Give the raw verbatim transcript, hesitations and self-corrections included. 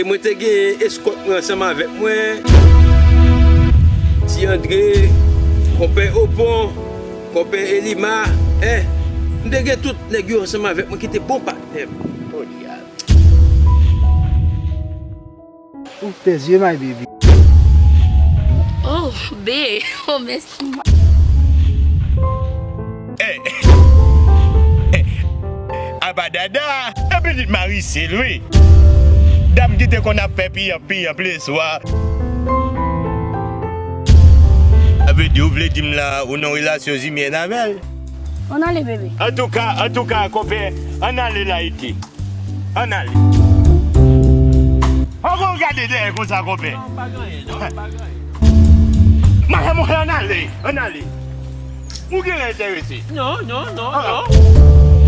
Mwen te gen eskòt mwen ansanm avèk mwen, Ti Andre, konpè Opon, konpè Elima, en, m te gen tout nèg yo ansanm avèk mwen ki te bon patnè m. Podyab. Ouvre tes yeux, my baby. Oh, babe. Oh, mèsi. Apa dada, e pitit Marisel wi. Dam ki te konn ap fè piyanp piyanp leswa. Sa vle di ou vle di m la ou nan relasyon zimyèn avè l? Ann ale, bebe. Antouka, antouka, konpè, ann ale la ete. Ann ale. Ankò gade dèyè konsa, konpè. Madanm mwen, ann ale, ann ale. Ou genlè enterese. Non, non, non, non.